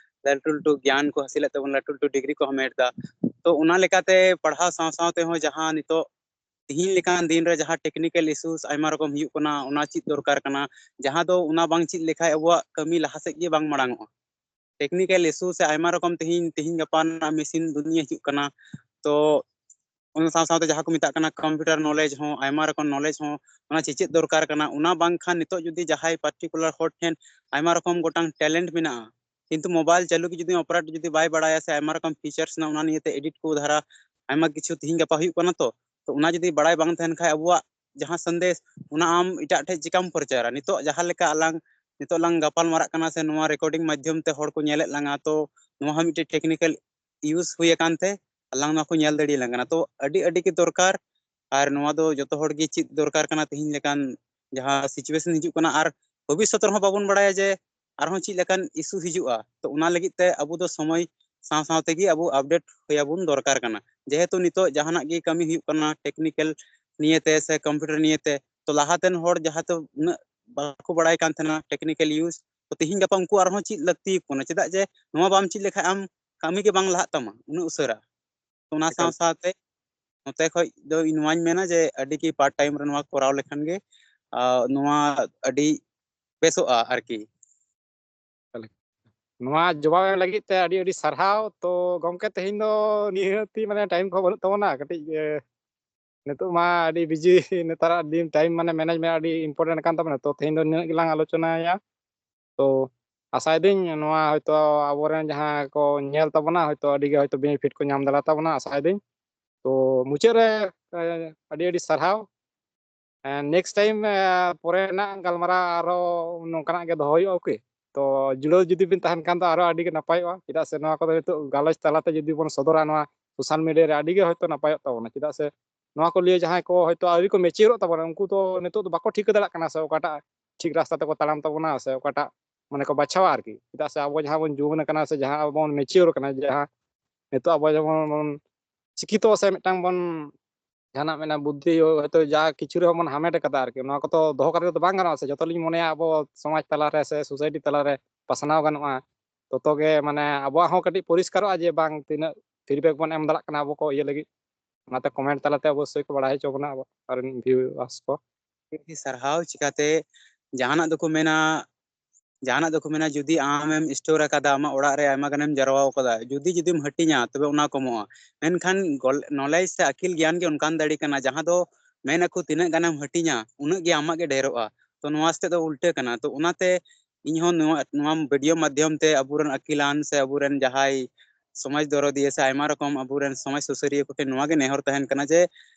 ᱞᱟᱹᱴᱩ ᱞᱟᱹᱴᱩ ᱜᱮᱭᱟᱱ ᱠᱚ ᱦᱟᱹᱥᱤᱞᱮᱫ ᱛᱟᱵᱚᱱᱟ, ᱞᱟᱹᱴᱩ ᱞᱟᱹᱴᱩ degree ᱠᱚ ᱦᱟᱢᱮᱴ ᱮᱫᱟ᱾ ᱛᱚ ᱚᱱᱟ ᱞᱮᱠᱟᱛᱮ ᱯᱟᱲᱦᱟᱣ ᱥᱟᱶ ᱥᱟᱶ ᱛᱮᱦᱚᱸ ᱡᱟᱦᱟᱸ ᱱᱤᱛᱚᱜ ᱛᱤᱦᱤᱧ ᱞᱮᱠᱟᱱ ᱫᱤᱱ ᱨᱮ ᱡᱟᱦᱟᱸ technical issues ᱟᱭᱢᱟ ᱨᱚᱠᱚᱢ ᱦᱩᱭᱩᱜ ᱠᱟᱱᱟ, ᱚᱱᱟ ᱪᱮᱫ ᱫᱚᱨᱠᱟᱨ ᱠᱟᱱᱟ, ᱡᱟᱦᱟᱸ ᱫᱚ ᱚᱱᱟ ᱵᱟᱝ ᱪᱮᱫ ᱞᱮᱠᱷᱟᱡ ᱟᱵᱚᱣᱟᱜ ᱠᱟᱹᱢᱤ ᱞᱟᱦᱟ ᱥᱮᱫ ᱜᱮ ᱵᱟᱝ ᱢᱟᱲᱟᱝ ᱚᱜᱼᱟ᱾ Technical issue ᱥᱮ ᱟᱭᱢᱟ ᱨᱚᱠᱚᱢ ᱛᱤᱦᱤᱧ, ᱛᱤᱦᱤᱧ ᱜᱟᱯᱟ ᱨᱮᱱᱟᱜ machine ᱫᱩᱱᱤᱭᱟᱹ ᱦᱤᱡᱩᱜ ᱠᱟᱱᱟ, ᱛᱚ ᱚᱱᱟ ᱥᱟᱶ ᱥᱟᱶᱛᱮ ᱡᱟᱦᱟᱸ ᱠᱚ ᱢᱮᱛᱟᱜ ᱠᱟᱱᱟ computer knowledge ᱦᱚᱸ, ᱟᱭᱢᱟ ᱨᱚᱠᱚᱢ knowledge ᱦᱚᱸ, ᱚᱱᱟ ᱪᱮᱪᱮᱫ ᱫᱚᱨᱠᱟᱨ ᱠᱟᱱᱟ᱾ ᱚᱱᱟ ᱵᱟᱝᱠᱷᱟᱱ ᱱᱤᱛᱚᱜ ᱡᱩᱫᱤ ᱡᱟᱦᱟᱸᱭ particular ᱦᱚᱲ ᱴᱷᱮᱱ ᱟᱭᱢᱟ ᱨᱚᱠᱚᱢ ᱜᱚᱴᱟᱝ talent ᱢᱮᱱᱟᱜᱼᱟ, ᱠᱤᱱᱛᱩ mobile ᱪᱟᱹᱞᱩ ᱜᱮ ᱡᱩᱫᱤ operate ᱡᱩᱫᱤ ᱵᱟᱭ ᱵᱟᱲᱟᱭᱟ ᱥᱮ ᱟᱭᱢᱟ ᱨᱚᱠᱚᱢ features ᱨᱮᱱᱟᱜ ᱚᱱᱟ ᱱᱤᱭᱮᱛᱮ edit ᱠᱚ ᱫᱷᱟᱨᱟ ᱟᱭᱢᱟ ᱠᱤᱪᱷᱩ ᱛᱤᱦᱤᱧ ᱜᱟᱯᱟ ᱦᱩᱭᱩᱜ ᱠᱟᱱᱟ, ᱛᱚ, ᱛᱚ ᱚᱱᱟ ᱡᱩᱫᱤ ᱵᱟᱲᱟᱭ ᱵᱟᱝ ᱛᱟᱦᱮᱱ ᱠᱷᱟᱡ ᱟᱵᱚᱣᱟᱜ ᱡᱟᱦᱟᱸ ᱥᱟᱸᱫᱮᱥ, ᱚᱱᱟ ᱟᱢ ᱮᱴᱟᱜ ᱴᱷᱮᱡ ᱪᱤᱠᱟᱢ ᱯᱨᱚᱪᱟᱨᱟ? ᱱᱤᱛᱚᱜ ᱡᱟᱦᱟᱸ ᱞᱮᱠᱟ ᱟᱞᱟᱝ ᱱᱤᱛᱚᱜ ᱞᱟᱝ ᱜᱟᱯᱟᱞ ᱢᱟᱨᱟᱜ ᱠᱟᱱᱟ ᱥᱮ ᱱᱚᱣᱟ recording ᱢᱟᱫᱽᱫᱷᱚᱢ ᱛᱮ ᱦᱚᱲ ᱠᱚ ᱧᱮᱞᱮᱫ ᱞᱟᱝᱟ, ᱛᱚ ᱱᱚᱣᱟ ᱦᱚᱸ ᱢᱤᱫᱴᱮᱡ technical use ᱦᱩᱭ ᱟᱠᱟᱱ ᱛᱮ ᱟᱞᱟᱝ ᱱᱚᱣᱟ ᱠᱚ ᱧᱮᱞ ᱫᱟᱲᱮᱭᱟᱞᱟᱝ ᱠᱟᱱᱟ᱾ ᱛᱚ ᱟᱹᱰᱤ, ᱟᱹᱰᱤ ᱜᱮ ᱫᱚᱨᱠᱟᱨ, ᱟᱨ ᱱᱚᱣᱟ ᱫᱚ ᱡᱚᱛᱚ ᱦᱚᱲ ᱜᱮ ᱪᱮᱫ ᱫᱚᱨᱠᱟᱨ ᱠᱟᱱᱟ ᱛᱤᱦᱤᱧ ᱞᱮᱠᱟᱱ ᱡᱟᱦᱟᱸ situation ᱦᱤᱡᱩᱜ ᱠᱟᱱᱟ, ᱟᱨ ᱵᱷᱚᱵᱤᱥᱥᱚᱛ ᱨᱮᱦᱚᱸ ᱵᱟᱵᱚᱱ ᱵᱟᱲᱟᱭᱟ ᱡᱮ ᱟᱨᱦᱚᱸ ᱪᱮᱫ ᱞᱮᱠᱟᱱ issue ᱦᱤᱡᱩᱜᱼᱟ᱾ ᱛᱚ ᱚᱱᱟ ᱞᱟᱹᱜᱤᱫ ᱛᱮ ᱟᱵᱚ ᱫᱚ ᱥᱚᱢᱚᱭ ᱥᱟᱶ ᱥᱟᱶ ᱛᱮᱜᱮ ᱟᱵᱚ update ᱦᱩᱭ ᱟᱵᱚᱱ ᱫᱚᱨᱠᱟᱨ ᱠᱟᱱᱟ᱾ ᱡᱮᱦᱮᱛᱩ ᱱᱤᱛᱚᱜ ᱡᱟᱦᱟᱱᱟᱜ ᱜᱮ ᱠᱟᱹᱢᱤ ᱦᱩᱭᱩᱜ ᱠᱟᱱᱟ technical ᱱᱤᱭᱮᱛᱮ ᱥᱮ computer ᱱᱤᱭᱮᱛᱮ, ᱛᱚ ᱞᱟᱦᱟᱛᱮᱱ ᱦᱚᱲ ᱡᱟᱦᱟᱸ ᱛᱮ ᱩᱱᱟᱹᱜ ᱵᱟᱠᱚ ᱵᱟᱲᱟᱭ ᱠᱟᱱ ᱛᱟᱦᱮᱱᱟ technical use᱾ ᱛᱚ ᱛᱤᱦᱤᱧ ᱜᱟᱯᱟ ᱩᱱᱠᱩ ᱟᱨᱦᱚᱸ ᱪᱮᱫ ᱞᱟᱹᱠᱛᱤ ᱠᱟᱱᱟ, ᱪᱮᱫᱟᱜ ᱡᱮ ᱱᱚᱣᱟ ᱵᱟᱢ ᱪᱮᱫ ᱞᱮᱠᱷᱟᱱ ᱟᱢ ᱠᱟᱹᱢᱤ ᱜᱮ ᱵᱟᱝ ᱞᱟᱦᱟᱜ ᱛᱟᱢᱟ ᱩᱱᱟᱹᱜ ᱩᱥᱟᱹᱨᱟ᱾ ᱛᱚ ᱚᱱᱟ ᱥᱟᱶ ᱥᱟᱶᱛᱮ ᱱᱚᱛᱮ ᱠᱷᱚᱡ ᱫᱚ ᱤᱧ ᱱᱚᱣᱟᱧ ᱢᱮᱱᱟ ᱡᱮ ᱟᱹᱰᱤ ᱜᱮ part time ᱨᱮ ᱱᱚᱣᱟ ᱠᱚᱨᱟᱣ ᱞᱮᱠᱷᱟᱱ ᱜᱮ ᱟᱨ ᱱᱚᱣᱟ ᱟᱹᱰᱤ ᱵᱮᱥᱚᱜᱼᱟ ᱟᱨᱠᱤ᱾ ᱱᱚᱣᱟ ᱡᱚᱵᱟᱵ ᱮᱢ ᱞᱟᱹᱜᱤᱫ ᱛᱮ ᱟᱹᱰᱤ ᱟᱹᱰᱤ ᱥᱟᱨᱦᱟᱣ᱾ ᱛᱚ ᱜᱚᱢᱠᱮ, ᱛᱮᱦᱮᱧ ᱫᱚ ᱱᱤᱦᱟᱹᱛᱤ ᱢᱟᱱᱮ time ᱠᱚ ᱵᱟᱹᱱᱩᱜ ᱛᱟᱵᱚᱱᱟ ᱠᱟᱹᱴᱤᱡ᱾ ᱱᱤᱛᱚᱜ ᱢᱟ ᱟᱹᱰᱤ busy, ᱱᱮᱛᱟᱨᱟᱜ ᱫᱤᱱ time ᱢᱟᱱᱮ management ᱟᱹᱰᱤ important ᱠᱟᱱ ᱛᱟᱵᱚᱱᱟ᱾ ᱛᱚ ᱛᱮᱦᱮᱧ ᱫᱚ ᱱᱤᱱᱟᱹᱜ ᱜᱮᱞᱟᱝ ᱟᱞᱳᱪᱚᱱᱟᱭᱟ᱾ ᱛᱚ ᱟᱥᱟᱭᱮᱫᱟᱹᱧ ᱱᱚᱣᱟ ᱦᱚᱭᱛᱳ ᱟᱵᱚᱨᱮᱱ ᱡᱟᱦᱟᱸ ᱠᱚ ᱧᱮᱞ ᱛᱟᱵᱚᱱᱟ, ᱦᱚᱭᱛᱳ ᱟᱹᱰᱤ ᱜᱮ ᱦᱚᱭᱛᱳ benefit ᱠᱚ ᱧᱟᱢ ᱫᱟᱲᱮ ᱛᱟᱵᱚᱱᱟ, ᱟᱥᱟᱭᱮᱫᱟᱹᱧ᱾ ᱛᱚ ᱢᱩᱪᱟᱹᱫ ᱨᱮ ᱟᱹᱰᱤ ᱟᱹᱰᱤ ᱥᱟᱨᱦᱟᱣ᱾ Next time ᱯᱚᱨᱮ ᱨᱮᱱᱟᱜ ᱜᱟᱞᱢᱟᱨᱟᱣ ᱟᱨᱦᱚᱸ ᱱᱚᱝᱠᱟᱱᱟᱜ ᱜᱮ ᱫᱚᱦᱚ ᱦᱩᱭᱩᱜᱼᱟ᱾ OK, ᱛᱚ ᱡᱩᱲᱟᱹᱣ ᱡᱩᱫᱤ ᱵᱤᱱ ᱛᱟᱦᱮᱱ ᱠᱷᱟᱱ ᱫᱚ ᱟᱨᱦᱚᱸ ᱟᱹᱰᱤ ᱜᱮ ᱱᱟᱯᱟᱭᱚᱜᱼᱟ᱾ ᱪᱮᱫᱟᱜ ᱥᱮ ᱱᱚᱣᱟ ᱠᱚᱫᱚ ᱱᱤᱛᱚᱜ ᱜᱟᱞᱚᱪ ᱛᱟᱞᱟᱛᱮ ᱡᱩᱫᱤ ᱵᱚᱱ ᱥᱚᱫᱚᱨᱟ ᱱᱚᱣᱟ social media ᱨᱮ, ᱟᱹᱰᱤ ᱜᱮ ᱦᱚᱭᱛᱳ ᱱᱟᱯᱟᱭᱚᱜ ᱛᱟᱵᱚᱱᱟ᱾ ᱪᱮᱫᱟᱜ ᱥᱮ ᱱᱚᱣᱟ ᱠᱚ ᱞᱤᱭᱮ ᱡᱟᱦᱟᱸᱭ ᱠᱚ ᱦᱚᱭᱛᱳ ᱟᱹᱣᱨᱤ ᱠᱚ matureᱚᱜ ᱛᱟᱵᱚᱱᱟ, ᱩᱱᱠᱩ ᱫᱚ ᱱᱤᱛᱚᱜ ᱫᱚ ᱵᱟᱠᱚ ᱴᱷᱤᱠᱟᱹ ᱫᱟᱲᱮᱭᱟᱜ ᱠᱟᱱᱟ ᱥᱮ ᱚᱠᱟᱴᱟᱜ ᱴᱷᱤᱠ ᱨᱟᱥᱛᱟ ᱛᱮᱠᱚ ᱛᱟᱲᱟᱢ ᱛᱟᱵᱚᱱᱟ ᱥᱮ ᱚᱠᱟᱴᱟᱜ ᱢᱟᱱᱮ ᱠᱚ ᱵᱟᱪᱷᱟᱣᱟ ᱟᱨᱠᱤ᱾ ᱪᱮᱫᱟᱜ ᱥᱮ ᱟᱵᱚ ᱡᱟᱦᱟᱸ ᱵᱚᱱ ᱡᱩᱣᱟᱹᱱ ᱟᱠᱟᱱᱟ ᱥᱮ ᱡᱟᱦᱟᱸ ᱟᱵᱚ ᱵᱚᱱ mature ᱟᱠᱟᱱᱟ, ᱡᱟᱦᱟᱸ ᱱᱤᱛᱚᱜ ᱟᱵᱚ ᱡᱮᱢᱚᱱ ᱵᱚᱱ ᱥᱤᱠᱠᱷᱤᱛᱚ ᱥᱮ ᱢᱤᱫᱴᱟᱝ ᱵᱚᱱ ᱡᱟᱦᱟᱱᱟᱜ ᱢᱮᱱᱟ ᱵᱩᱫᱽᱫᱷᱤ ᱦᱚᱭᱛᱳ ᱡᱟ ᱠᱤᱪᱷᱩ ᱨᱮᱦᱚᱸ ᱵᱚᱱ ᱦᱟᱢᱮᱴ ᱟᱠᱟᱫᱟ ᱟᱨᱠᱤ, ᱱᱚᱣᱟ ᱠᱚᱫᱚ ᱫᱚᱦᱚ ᱠᱟᱛᱮ ᱫᱚ ᱵᱟᱝ ᱜᱟᱱᱚᱜᱼᱟ ᱥᱮ᱾ ᱡᱚᱛᱚ ᱞᱤᱧ ᱢᱚᱱᱮᱭᱟ ᱟᱵᱚ ᱥᱚᱢᱟᱡᱽ ᱛᱟᱞᱟᱨᱮ ᱥᱮ society ᱛᱟᱞᱟᱨᱮ ᱯᱟᱥᱱᱟᱣ ᱜᱟᱱᱚᱜᱼᱟ, ᱛᱚᱛᱚ ᱜᱮ ᱢᱟᱱᱮ ᱟᱵᱚᱣᱟᱜ ᱦᱚᱸ ᱠᱟᱹᱴᱤᱡ ᱯᱚᱨᱤᱥᱠᱟᱨᱚᱜᱼᱟ ᱡᱮ ᱵᱟᱝ ᱛᱤᱱᱟᱹᱜ feedback ᱵᱚᱱ ᱮᱢ ᱫᱟᱲᱮᱭᱟᱜ ᱠᱟᱱᱟ ᱟᱵᱚ ᱠᱚ ᱤᱭᱟᱹ ᱞᱟᱹᱜᱤᱫ᱾ ᱚᱱᱟᱛᱮ comment ᱛᱟᱞᱟᱛᱮ ᱚᱵᱚᱥᱥᱳᱭ ᱠᱚ ᱵᱟᱲᱟᱭ ᱦᱚᱪᱚ ᱵᱚᱱᱟ ᱟᱵᱚ ᱨᱮᱱ viewers ᱠᱚ᱾ ᱟᱹᱰᱤ ᱥᱟᱨᱦᱟᱣ᱾ ᱪᱤᱠᱟᱛᱮ ᱡᱟᱦᱟᱱᱟᱜ ᱫᱚᱠᱚ ᱢᱮᱱᱟ, ᱡᱟᱦᱟᱱᱟᱜ ᱫᱚᱠᱚ ᱢᱮᱱᱟ, ᱡᱩᱫᱤ ᱟᱢᱮᱢ store ᱟᱠᱟᱫᱟ, ᱟᱢᱟᱜ ᱚᱲᱟᱜ ᱨᱮ ᱟᱭᱢᱟ ᱜᱟᱱᱮᱢ ᱡᱟᱨᱣᱟ ᱟᱠᱟᱫᱟ, ᱡᱩᱫᱤ ᱡᱩᱫᱤᱢ ᱦᱟᱹᱴᱤᱧᱟ ᱛᱚᱵᱮ ᱚᱱᱟ ᱠᱚᱢᱚᱜᱼᱟ᱾ ᱢᱮᱱᱠᱷᱟᱱ knowledge ᱥᱮ ᱟᱹᱠᱤᱞ ᱜᱮᱭᱟᱱ ᱜᱮ ᱚᱱᱠᱟᱱ ᱫᱟᱲᱮ ᱠᱟᱱᱟ ᱡᱟᱦᱟᱸ ᱫᱚ ᱢᱮᱱ ᱟᱠᱚ ᱛᱤᱱᱟᱹᱜ ᱜᱟᱱᱮᱢ ᱦᱟᱹᱴᱤᱧᱟ ᱩᱱᱟᱹᱜ ᱜᱮ ᱟᱢᱟᱜ ᱜᱮ ᱰᱷᱮᱨᱚᱜᱼᱟ᱾ ᱛᱚ ᱱᱚᱣᱟ ᱥᱟᱛᱮᱜ ᱫᱚ ᱩᱞᱴᱟᱹ ᱠᱟᱱᱟ᱾ ᱛᱚ ᱚᱱᱟᱛᱮ ᱤᱧ ᱦᱚᱸ ᱱᱚᱣᱟ, ᱱᱚᱣᱟ video ᱢᱟᱫᱽᱫᱷᱚᱢ ᱛᱮ ᱟᱵᱚᱨᱮᱱ ᱟᱹᱠᱤᱞᱟᱱ ᱥᱮ ᱟᱵᱚᱨᱮᱱ ᱡᱟᱦᱟᱸᱭ ᱥᱚᱢᱟᱡᱽ ᱫᱚᱨᱚᱫᱤᱭᱟᱹ ᱥᱮ ᱟᱭᱢᱟ ᱨᱚᱠᱚᱢ ᱟᱵᱚᱨᱮᱱ ᱥᱚᱢᱟᱡᱽ ᱥᱩᱥᱟᱹᱨᱤᱭᱟᱹ ᱠᱚᱴᱷᱮᱱ ᱱᱚᱣᱟ ᱜᱮ ᱱᱮᱦᱚᱨ ᱛᱟᱦᱮᱱ ᱠᱟᱱᱟ ᱡᱮ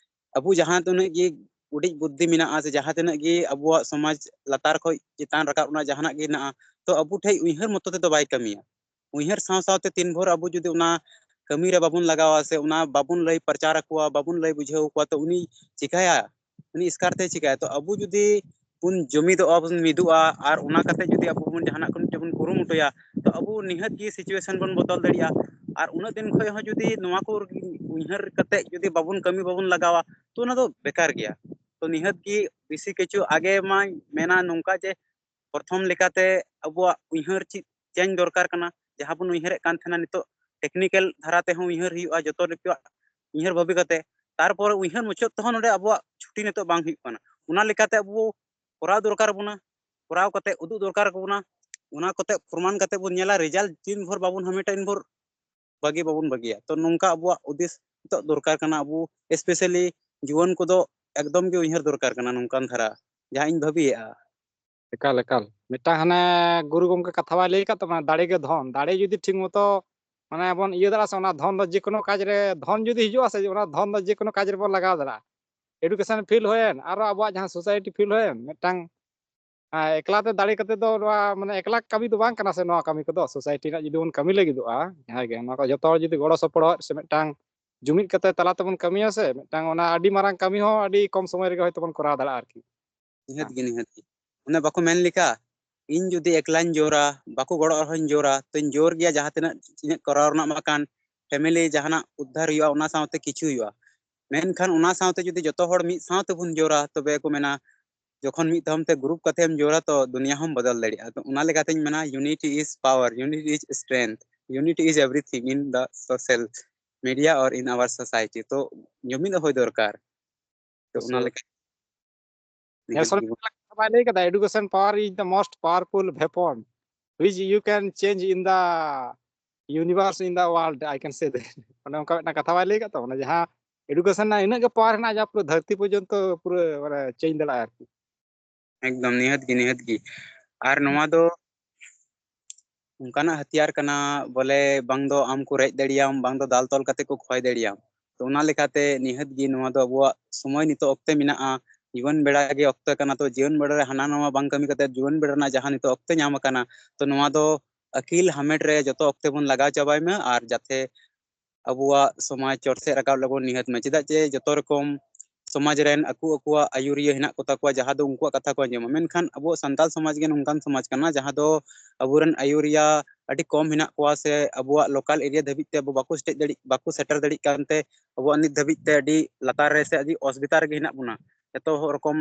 ᱟᱵᱚ ᱡᱟᱦᱟᱸ ᱛᱤᱱᱟᱹᱜ ᱜᱮ ᱩᱰᱤᱡ ᱵᱩᱫᱽᱫᱷᱤ ᱢᱮᱱᱟᱜᱼᱟ ᱥᱮ ᱡᱟᱦᱟᱸ ᱛᱤᱱᱟᱹᱜ ᱜᱮ ᱟᱵᱚᱣᱟᱜ ᱥᱚᱢᱟᱡᱽ ᱞᱟᱛᱟᱨ ᱠᱷᱚᱱ ᱪᱮᱛᱟᱱ ᱨᱟᱠᱟᱵ ᱨᱮᱱᱟᱜ ᱡᱟᱦᱟᱱᱟᱜ ᱜᱮ ᱢᱮᱱᱟᱜᱼᱟ, ᱛᱚ ᱟᱵᱚ ᱴᱷᱮᱱ ᱩᱭᱦᱟᱹᱨ ᱢᱚᱛᱚ ᱛᱮᱫᱚ ᱵᱟᱭ ᱠᱟᱹᱢᱤᱭᱟ᱾ ᱩᱭᱦᱟᱹᱨ ᱥᱟᱶ ᱥᱟᱶᱛᱮ ᱛᱤᱱ ᱵᱷᱳᱨ ᱟᱵᱚ ᱡᱩᱫᱤ ᱚᱱᱟ ᱠᱟᱹᱢᱤ ᱨᱮ ᱵᱟᱵᱚᱱ ᱞᱟᱜᱟᱣᱟ ᱥᱮ ᱚᱱᱟ ᱵᱟᱵᱚᱱ ᱞᱟᱹᱭ ᱯᱨᱚᱪᱟᱨ ᱟᱠᱚᱣᱟ, ᱵᱟᱵᱚᱱ ᱞᱟᱹᱭ ᱵᱩᱡᱷᱟᱹᱣ ᱟᱠᱚᱣᱟ, ᱛᱚ ᱩᱱᱤ ᱪᱤᱠᱟᱹᱭᱟ? ᱩᱱᱤ ᱮᱥᱠᱟᱨ ᱛᱮ ᱪᱤᱠᱟᱹᱭᱟ? ᱛᱚ ᱟᱵᱚ ᱡᱩᱫᱤ ᱵᱚᱱ ᱡᱩᱢᱤᱫᱚᱜᱼᱟ, ᱵᱚᱱ ᱢᱤᱫᱚᱜᱼᱟ, ᱟᱨ ᱚᱱᱟ ᱠᱟᱛᱮ ᱡᱩᱫᱤ ᱟᱵᱚ ᱵᱚᱱ ᱡᱟᱦᱟᱱᱟᱜ ᱠᱚ ᱢᱤᱫᱴᱮᱱ ᱵᱚᱱ ᱠᱩᱨᱩᱢᱩᱴᱩᱭᱟ, ᱛᱚ ᱟᱵᱚ ᱱᱤᱦᱟᱹᱛ ᱜᱮ situation ᱵᱚᱱ ᱵᱚᱫᱚᱞ ᱫᱟᱲᱮᱭᱟᱜᱼᱟ᱾ ᱟᱨ ᱩᱱᱟᱹᱜ ᱫᱤᱱ ᱠᱷᱚᱱ ᱦᱚᱸ ᱡᱩᱫᱤ ᱱᱚᱣᱟ ᱠᱚ ᱩᱭᱦᱟᱹᱨ ᱠᱟᱛᱮ ᱡᱩᱫᱤ ᱵᱟᱵᱚᱱ ᱠᱟᱹᱢᱤ, ᱵᱟᱵᱚᱱ ᱞᱟᱜᱟᱣᱟ, ᱛᱚ ᱚᱱᱟ ᱫᱚ ᱵᱮᱠᱟᱨ ᱜᱮᱭᱟ᱾ ᱛᱚ ᱱᱤᱦᱟᱹᱛ ᱜᱮ ᱵᱮᱥᱤ ᱠᱤᱪᱷᱩ ᱟᱜᱮ ᱢᱟᱧ ᱢᱮᱱᱟ ᱱᱚᱝᱠᱟ ᱡᱮ ᱯᱨᱚᱛᱷᱚᱢ ᱞᱮᱠᱟᱛᱮ ᱟᱵᱚᱣᱟᱜ ᱩᱭᱦᱟᱹᱨ ᱪᱮᱫ ᱪᱮᱧᱡᱽ ᱫᱚᱨᱠᱟᱨ ᱠᱟᱱᱟ᱾ ᱡᱟᱦᱟᱸ ᱵᱚᱱ ᱩᱭᱦᱟᱹᱨᱮᱫ ᱠᱟᱱ ᱛᱟᱦᱮᱱᱟ ᱱᱤᱛᱚᱜ ᱴᱮᱠᱱᱤᱠᱮᱞ ᱫᱷᱟᱨᱟ ᱛᱮᱦᱚᱸ ᱩᱭᱦᱟᱹᱨ ᱦᱩᱭᱩᱜᱼᱟ, ᱡᱚᱛᱚ ᱞᱮᱠᱟᱱᱟᱜ ᱩᱭᱦᱟᱹᱨ ᱵᱷᱟᱵᱤ ᱠᱟᱛᱮ᱾ ᱛᱟᱨᱯᱚᱨ ᱩᱭᱦᱟᱹᱨ ᱢᱩᱪᱟᱹᱫ ᱛᱮᱦᱚᱸ ᱱᱚᱰᱮ ᱟᱵᱚᱣᱟᱜ ᱪᱷᱩᱴᱤ ᱱᱤᱛᱚᱜ ᱵᱟᱝ ᱦᱩᱭᱩᱜ ᱠᱟᱱᱟ᱾ ᱚᱱᱟ ᱞᱮᱠᱟᱛᱮ ᱟᱵᱚ ᱠᱚᱨᱟᱣ ᱫᱚᱨᱠᱟᱨ ᱵᱚᱱᱟ, ᱠᱚᱨᱟᱣ ᱠᱟᱛᱮ ᱩᱫᱩᱜ ᱫᱚᱨᱠᱟᱨ ᱵᱚᱱᱟ᱾ ᱚᱱᱟ ᱠᱟᱛᱮ ᱯᱨᱚᱢᱟᱱ ᱠᱟᱛᱮ ᱵᱚᱱ ᱧᱮᱞᱟ, ᱨᱮᱡᱟᱞᱴ ᱛᱤᱱ ᱵᱷᱳᱨ ᱵᱟᱵᱚᱱ ᱦᱟᱢᱮᱴᱟ ᱤᱱ ᱵᱷᱳᱨ ᱵᱟᱹᱜᱤ ᱵᱟᱵᱚᱱ ᱵᱟᱹᱜᱤᱭᱟ᱾ ᱛᱚ ᱱᱚᱝᱠᱟ ᱟᱵᱚᱣᱟᱜ ᱩᱫᱤᱥ ᱱᱤᱛᱚᱜ ᱫᱚᱨᱠᱟᱨ ᱠᱟᱱᱟ᱾ ᱟᱵᱚ ᱥᱯᱮᱥᱟᱞᱤ ᱡᱩᱣᱟᱹᱱ ᱠᱚᱫᱚ ᱮᱠᱫᱚᱢ ᱜᱮ ᱩᱭᱦᱟᱹᱨ ᱫᱚᱨᱠᱟᱨ ᱠᱟᱱᱟ ᱱᱚᱝᱠᱟᱱ ᱫᱷᱟᱨᱟ, ᱡᱟᱦᱟᱸ ᱤᱧ ᱵᱷᱟᱹᱵᱤᱭᱮᱫᱼᱟ᱾ ᱮᱠᱟᱞ ᱮᱠᱟᱞ᱾ ᱢᱤᱫᱴᱟᱝ ᱦᱟᱱᱮ ᱜᱩᱨᱩ ᱜᱚᱢᱠᱮ ᱠᱟᱛᱷᱟ ᱵᱟᱭ ᱞᱟᱹᱭ ᱟᱠᱟᱫ ᱛᱟᱵᱚᱱᱟ, ᱫᱟᱲᱮ ᱜᱮ ᱫᱷᱚᱱ᱾ ᱫᱟᱲᱮ ᱡᱩᱫᱤ ᱴᱷᱤᱠ ᱢᱚᱛᱚ ᱢᱟᱱᱮ ᱵᱚᱱ ᱤᱭᱟᱹ ᱫᱟᱲᱮᱭᱟᱜᱼᱟ ᱥᱮ, ᱚᱱᱟ ᱫᱷᱚᱱ ᱫᱚ ᱡᱮᱠᱳᱱᱳ ᱠᱟᱡᱽ ᱨᱮ, ᱫᱷᱚᱱ ᱡᱩᱫᱤ ᱦᱤᱡᱩᱜᱼᱟ ᱥᱮ, ᱚᱱᱟ ᱫᱷᱚᱱ ᱫᱚ ᱡᱮᱠᱳᱱᱳ ᱠᱟᱡᱽ ᱨᱮᱵᱚᱱ ᱞᱟᱜᱟᱣ ᱫᱟᱲᱮᱭᱟᱜᱼᱟ᱾ ᱮᱰᱩᱠᱮᱥᱚᱱ ᱯᱷᱤᱞᱰ ᱦᱩᱭᱮᱱ, ᱟᱨᱚ ᱟᱵᱚᱣᱟᱜ ᱡᱟᱦᱟᱸ ᱥᱳᱥᱟᱭᱴᱤ ᱯᱷᱤᱞᱰ ᱦᱩᱭᱮᱱ, ᱢᱤᱫᱴᱟᱝ ᱟᱨ ᱮᱠᱞᱟ ᱛᱮ ᱫᱟᱲᱮ ᱠᱟᱛᱮ ᱫᱚ ᱱᱚᱣᱟ ᱢᱟᱱᱮ ᱮᱠᱞᱟ ᱠᱟᱹᱢᱤ ᱫᱚ ᱵᱟᱝ ᱠᱟᱱᱟ ᱥᱮ, ᱱᱚᱣᱟ ᱠᱟᱹᱢᱤ ᱠᱚᱫᱚ ᱥᱳᱥᱟᱭᱴᱤ ᱨᱮᱱᱟᱜ ᱡᱩᱫᱤ ᱵᱚᱱ ᱠᱟᱹᱢᱤ ᱞᱟᱹᱜᱤᱫᱚᱜᱼᱟ ᱡᱟᱦᱟᱸᱭ ᱜᱮ, ᱱᱚᱣᱟ ᱠᱚ ᱡᱚᱛᱚ ᱦᱚᱲ ᱡᱩᱫᱤ ᱜᱚᱲᱚ ᱥᱚᱯᱚᱦᱚᱫ ᱥᱮ ᱢᱤᱫᱴᱟᱝ ᱡᱩᱢᱤᱫ ᱠᱟᱛᱮ ᱛᱟᱞᱟ ᱛᱮᱵᱚᱱ ᱠᱟᱹᱢᱤᱭᱟ ᱥᱮ, ᱢᱤᱫᱴᱟᱝ ᱚᱱᱟ ᱟᱹᱰᱤ ᱢᱟᱨᱟᱝ ᱠᱟᱹᱢᱤ ᱦᱚᱸ ᱟᱹᱰᱤ ᱠᱚᱢ ᱥᱚᱢᱚᱭ ᱨᱮᱜᱮ ᱦᱚᱭᱛᱳ ᱵᱚᱱ ᱠᱚᱨᱟᱣ ᱫᱟᱲᱮᱭᱟᱜᱼᱟ ᱟᱨᱠᱤ᱾ ᱱᱤᱦᱟᱹᱛ ᱜᱮ, ᱱᱤᱦᱟᱹᱛ ᱜᱮ᱾ ᱚᱱᱮ ᱵᱟᱠᱚ ᱢᱮᱱ ᱞᱮᱠᱟ, ᱤᱧ ᱡᱩᱫᱤ ᱮᱠᱞᱟᱧ ᱡᱳᱨᱟ, ᱵᱟᱠᱚ ᱜᱚᱲᱚ ᱨᱮᱦᱚᱸᱧ ᱡᱳᱨᱟ, ᱛᱚᱧ ᱡᱳᱨ ᱜᱮᱭᱟ ᱡᱟᱦᱟᱸ ᱛᱤᱱᱟᱹᱜ ᱤᱧᱟᱹᱜ ᱠᱚᱨᱟᱣ ᱨᱮᱱᱟᱜ ᱢᱟ ᱠᱟᱱ᱾ ᱯᱷᱮᱢᱮᱞᱤ ᱡᱟᱦᱟᱱᱟᱜ ᱩᱫᱽᱫᱷᱟᱨ ᱦᱩᱭᱩᱜᱼᱟ, ᱚᱱᱟ ᱥᱟᱶᱛᱮ ᱠᱤᱪᱷᱩ ᱦᱩᱭᱩᱜᱼᱟ᱾ ᱢᱮᱱᱠᱷᱟᱱ ᱚᱱᱟ ᱥᱟᱶᱛᱮ ᱡᱩᱫᱤ ᱡᱚᱛᱚ ᱦᱚᱲ ᱢᱤᱫ ᱥᱟᱶ ᱛᱮᱵᱚᱱ ᱡᱳᱨᱟ, ᱛᱚᱵᱮ ᱠᱚ ᱢᱮᱱᱟ ᱡᱚᱠᱷᱚᱱ ᱢᱤᱫ ᱫᱷᱟᱣ ᱛᱮ ᱜᱨᱩᱯ ᱠᱟᱛᱮᱢ ᱡᱳᱨᱟ, ᱛᱚ ᱫᱩᱱᱤᱭᱟ ᱦᱚᱸᱢ ᱵᱚᱫᱚᱞ ᱫᱟᱲᱮᱭᱟᱜᱼᱟ᱾ ᱛᱚ ᱚᱱᱟ ᱞᱮᱠᱟᱛᱤᱧ ᱢᱮᱱᱟ, unity is power, unity is strength, unity is everything in the social media or in our society. ᱛᱚ ᱡᱩᱢᱤᱫ ᱦᱩᱭ ᱫᱚᱨᱠᱟᱨ᱾ ᱛᱚ ᱚᱱᱟ ᱞᱮᱠᱟ ᱱᱮᱞᱥᱚᱱ ᱢᱮᱱᱰᱮᱞᱟ ᱠᱟᱛᱷᱟ ᱵᱟᱭ ᱞᱟᱹᱭ ᱠᱟᱫᱟ, education power is the most powerful weapon which you can change in the universe, in the world, I can say that. ᱚᱱᱮ ᱚᱱᱠᱟ ᱢᱤᱫᱴᱟᱝ ᱠᱟᱛᱷᱟ ᱵᱟᱭ ᱞᱟᱹᱭ ᱠᱟᱫ ᱛᱟᱵᱚᱱᱟ, ᱡᱟᱦᱟᱸ ᱮᱰᱩᱠᱮᱥᱚᱱ ᱨᱮᱱᱟᱜ ᱤᱱᱟᱹᱜ ᱜᱮ ᱯᱟᱣᱟᱨ ᱦᱮᱱᱟᱜᱼᱟ, ᱡᱟᱦᱟᱸ ᱯᱩᱨᱟᱹ ᱫᱷᱟᱹᱨᱛᱤ ᱯᱚᱨᱡᱚᱱᱛᱚ ᱯᱩᱨᱟᱹ ᱢᱟᱱᱮ ᱪᱮᱧᱡᱽ ᱫᱟᱲᱮᱭᱟᱜᱼᱟ ᱟᱨᱠᱤ᱾ ᱮᱠᱫᱚᱢ, ᱱᱤᱦᱟᱹᱛ ᱜᱮ, ᱱᱤᱦᱟᱹᱛ ᱜᱮ᱾ ᱟᱨ ᱱᱚᱣᱟ ᱫᱚ ᱚᱱᱠᱟᱱᱟᱜ ᱦᱟᱛᱤᱭᱟᱨ ᱠᱟᱱᱟ, ᱵᱚᱞᱮ ᱵᱟᱝ ᱫᱚ ᱟᱢ ᱠᱚ ᱨᱮᱡ ᱫᱟᱲᱮᱭᱟᱢ, ᱵᱟᱝ ᱫᱚ ᱫᱟᱞ ᱛᱚᱞ ᱠᱟᱛᱮ ᱠᱚ ᱠᱷᱚᱭ ᱫᱟᱲᱮᱭᱟᱢ᱾ ᱛᱚ ᱚᱱᱟ ᱞᱮᱠᱟᱛᱮ ᱱᱤᱦᱟᱹᱛ ᱜᱮ ᱱᱚᱣᱟ ᱫᱚ ᱟᱵᱚᱣᱟᱜ ᱥᱚᱢᱚᱭ ᱱᱤᱛᱚᱜ ᱚᱠᱛᱮ ᱢᱮᱱᱟᱜᱼᱟ, ᱡᱩᱣᱟᱹᱱ ᱵᱮᱲᱟ ᱜᱮ ᱚᱠᱛᱚ ᱠᱟᱱᱟ᱾ ᱛᱚ ᱡᱩᱣᱟᱹᱱ ᱵᱮᱲᱟ ᱨᱮ ᱦᱟᱱᱟ ᱱᱟᱣᱟ ᱵᱟᱝ ᱠᱟᱹᱢᱤ ᱠᱟᱛᱮ ᱡᱩᱣᱟᱹᱱ ᱵᱮᱲᱟ ᱨᱮᱱᱟᱜ ᱡᱟᱦᱟᱸ ᱱᱤᱛᱚᱜ ᱚᱠᱛᱮ ᱧᱟᱢ ᱟᱠᱟᱱᱟ, ᱛᱚ ᱱᱚᱣᱟ ᱫᱚ ᱟᱹᱠᱤᱞ ᱦᱟᱢᱮᱴ ᱨᱮ ᱡᱚᱛᱚ ᱚᱠᱛᱮ ᱵᱚᱱ ᱞᱟᱜᱟᱣ ᱪᱟᱵᱟᱭ ᱢᱟ, ᱟᱨ ᱡᱟᱛᱮ ᱟᱵᱚᱣᱟᱜ ᱥᱚᱢᱟᱡᱽ ᱪᱚᱴ ᱥᱮᱫ ᱨᱟᱠᱟᱵ ᱞᱟᱹᱜᱤᱫ ᱱᱤᱦᱟᱹᱛ ᱢᱟ᱾ ᱪᱮᱫᱟᱜ ᱡᱮ ᱡᱚᱛᱚ ᱨᱚᱠᱚᱢ ᱥᱚᱢᱟᱡᱽ ᱨᱮᱱ ᱟᱠᱚ ᱟᱠᱚᱣᱟᱜ ᱟᱹᱭᱩᱨᱤᱭᱟᱹ ᱦᱮᱱᱟᱜ ᱠᱚᱛᱟ ᱠᱚᱣᱟ, ᱡᱟᱦᱟᱸ ᱫᱚ ᱩᱱᱠᱩᱣᱟᱜ ᱠᱟᱛᱷᱟ ᱠᱚ ᱟᱸᱡᱚᱢᱟ᱾ ᱢᱮᱱᱠᱷᱟᱱ ᱟᱵᱚᱣᱟᱜ ᱥᱟᱱᱛᱟᱲ ᱥᱚᱢᱟᱡᱽ ᱜᱮ ᱱᱚᱝᱠᱟᱱ ᱥᱚᱢᱟᱡᱽ ᱠᱟᱱᱟ, ᱡᱟᱦᱟᱸ ᱫᱚ ᱟᱵᱚᱨᱮᱱ ᱟᱹᱭᱩᱨᱤᱭᱟᱹ ᱟᱹᱰᱤ ᱠᱚᱢ ᱦᱮᱱᱟᱜ ᱠᱚᱣᱟ, ᱥᱮ ᱟᱵᱚᱣᱟᱜ ᱞᱳᱠᱟᱞ ᱮᱨᱤᱭᱟ ᱫᱷᱟᱹᱵᱤᱡ ᱛᱮ ᱟᱵᱚ ᱵᱟᱠᱚ ᱥᱮᱴᱮᱡ ᱫᱟᱲᱮ, ᱵᱟᱠᱚ ᱥᱮᱴᱮᱨ ᱫᱟᱲᱮᱭᱟᱜ ᱠᱟᱱᱛᱮ ᱟᱵᱚᱣᱟᱜ ᱱᱤᱛ ᱫᱷᱟᱹᱵᱤᱡ ᱛᱮ ᱟᱹᱰᱤ ᱞᱟᱛᱟᱨ ᱨᱮ ᱥᱮ ᱟᱹᱰᱤ ᱚᱥᱩᱵᱤᱫᱷᱟ ᱨᱮᱜᱮ ᱦᱮᱱᱟᱜ ᱵᱚᱱᱟ᱾ ᱡᱚᱛᱚ ᱨᱚᱠᱚᱢ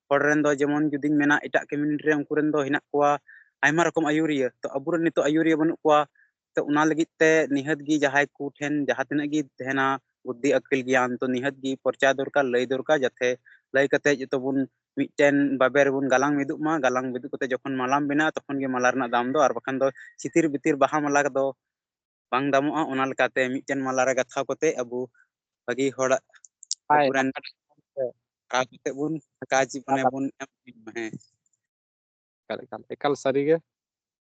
ᱦᱚᱲ ᱨᱮᱱ ᱫᱚ, ᱡᱮᱢᱚᱱ ᱡᱩᱫᱤᱧ ᱢᱮᱱᱟ ᱮᱴᱟᱜ ᱠᱚᱢᱤᱭᱩᱱᱤᱴᱤ ᱨᱮ, ᱩᱱᱠᱩ ᱨᱮᱱ ᱫᱚ ᱦᱮᱱᱟᱜ ᱠᱚᱣᱟ ᱟᱭᱢᱟ ᱨᱚᱠᱚᱢ ᱟᱹᱭᱩᱨᱤᱭᱟᱹ, ᱛᱚ ᱟᱵᱚᱨᱮᱱ ᱱᱤᱛᱚᱜ ᱟᱹᱭᱩᱨᱤᱭᱟᱹ ᱵᱟᱹᱱᱩᱜ ᱠᱚᱣᱟ᱾ ᱛᱚ ᱚᱱᱟ ᱞᱟᱹᱜᱤᱫ ᱛᱮ ᱱᱤᱦᱟᱹᱛ ᱜᱮ ᱡᱟᱦᱟᱸᱭ ᱠᱚ ᱴᱷᱮᱱ ᱡᱟᱦᱟᱸ ᱛᱤᱱᱟᱹᱜ ᱜᱮ ᱛᱟᱦᱮᱱᱟ ᱵᱩᱫᱽᱫᱷᱤ ᱟᱹᱠᱤᱞ ᱜᱮᱭᱟᱱ, ᱛᱚ ᱱᱤᱦᱟᱹᱛ ᱜᱮ ᱯᱚᱨᱪᱟᱭ ᱫᱚᱨᱠᱟᱨ, ᱞᱟᱹᱭ ᱫᱚᱨᱠᱟᱨ, ᱡᱟᱛᱮ ᱞᱟᱹᱭ ᱠᱟᱛᱮ ᱡᱚᱛᱚ ᱵᱚᱱ ᱢᱤᱫᱴᱮᱱ ᱵᱟᱵᱮᱨ ᱨᱮᱵᱚᱱ ᱜᱟᱞᱟᱝ ᱢᱤᱫᱚᱜ ᱢᱟ᱾ ᱜᱟᱞᱟᱝ ᱢᱤᱫᱚᱜ ᱠᱟᱛᱮ ᱡᱚᱠᱷᱚᱱ ᱢᱟᱞᱟᱢ ᱵᱮᱱᱟᱜᱼᱟ, ᱛᱚᱠᱷᱚᱱ ᱜᱮ ᱢᱟᱞᱟ ᱨᱮᱱᱟᱜ ᱫᱟᱢ ᱫᱚ, ᱟᱨ ᱵᱟᱠᱷᱟᱱ ᱫᱚ ᱪᱤᱛᱤᱨ ᱵᱤᱛᱤᱨ ᱵᱟᱦᱟ ᱢᱟᱞᱟ ᱫᱚ ᱵᱟᱝ ᱫᱟᱢᱚᱜᱼᱟ᱾ ᱚᱱᱟ ᱞᱮᱠᱟᱛᱮ ᱢᱤᱫᱴᱮᱱ ᱢᱟᱞᱟ ᱨᱮ ᱜᱟᱛᱷᱟᱣ ᱠᱟᱛᱮ ᱟᱵᱚ ᱵᱷᱟᱹᱜᱤ ᱦᱚᱲ, ᱦᱳᱭ, ᱟᱵᱚᱨᱮᱱ ᱱᱟᱯᱟᱭ ᱛᱮ᱾ ᱦᱟᱨᱟᱣ ᱠᱟᱛᱮ ᱵᱚᱱ ᱠᱟᱡᱽ ᱢᱟᱱᱮ ᱵᱚᱱ ᱮᱢ ᱦᱮᱸ᱾ ᱮᱠᱟᱞ, ᱮᱠᱟᱞ, ᱮᱠᱟᱞ ᱥᱟᱹᱨᱤ ᱜᱮ᱾